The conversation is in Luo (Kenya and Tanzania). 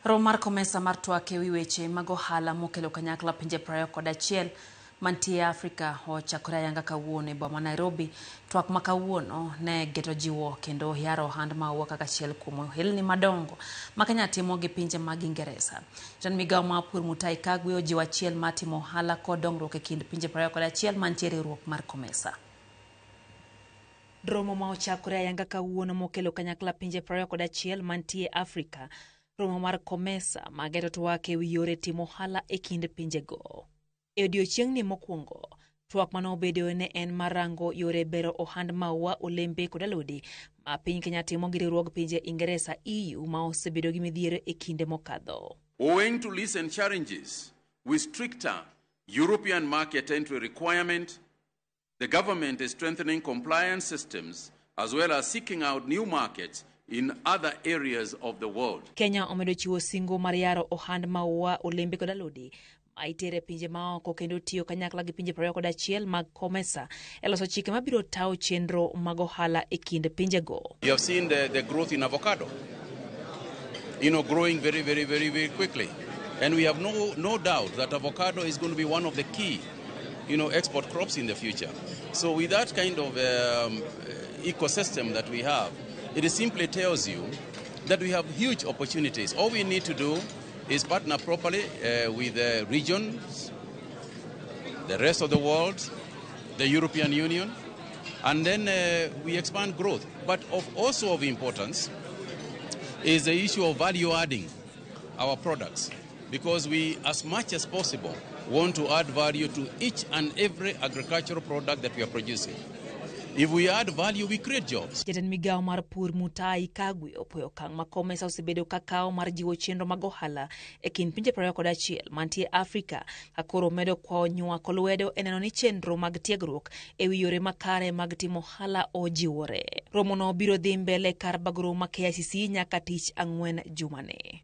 Romo mar COMESA mar twak ewi weche mag ohala mokelo kanyakla pinje 21 mantie e Afrika ochakore ayanga kawuono e boma Nairobi. Twak ma kawuono ne geto jiwo kendo yaro ohand maua kaka achiel kuom ohelni madongo ma Kenya timo gi pinje mag Ingeresa. Jatend migao mar pur Mutahi Kagwe ojiwo achiel mar timo ohala kod dongruok e kind pinje 21 mantie e riwruok mar COMESA. Romo ma ochakore ayanga kawuono mokelo kanyakla pinje 21 mantie Afrika. Romo mar COMESA mageto twak ewi yore timo ohala e kind pinjego. E odiechieng'ni mokwongo, twak mane obedoe ne en mar rango yore bero ohand maua, olembe kod alode ma piny Kenya timo gi riwruog pinje Ingeresa EU ma osebedo gi midhiero e kinde mokadho. Owing to recent challenges with stricter European market entry requirement, the government is strengthening compliance systems as well as seeking out new markets in other areas of the world. Kenya omedo chiwo singo mar yaro ohand maua, olembe kod alode ma itere pinje maoko kendo tiyo kanyakla gi pinje 21 mag COMESA e loso chike mabiro tawo chenro mag ohala e kind pinjego. You have seen the growth in avocado, growing very, very, very, very quickly. And we have no doubt that avocado is going to be one of the key export crops in the future. So with that kind of ecosystem that we have, it simply tells you that we have huge opportunities. All we need to do is partner properly with the regions, the rest of the world, the European Union, and then we expand growth. But also of importance is the issue of value adding our products, because we, as much as possible, want to add value to each and every agricultural product that we are producing. If we add value, we create jobs. Jatend migao mar pur Mutahi Kagwe opuoyo okang' ma COMESA osebedo ka kawo mar jiwo chenro mag ohala e kind pinje 21 mantie Afrika ka koro medo kwayo nywako lwedo e neno ni chenro mag tiegruok e wi yore makare mag timo ohala ojiwore. Romono biro dhi mbele kar bago romo ma KICC nyaka tich ang'wen jumani.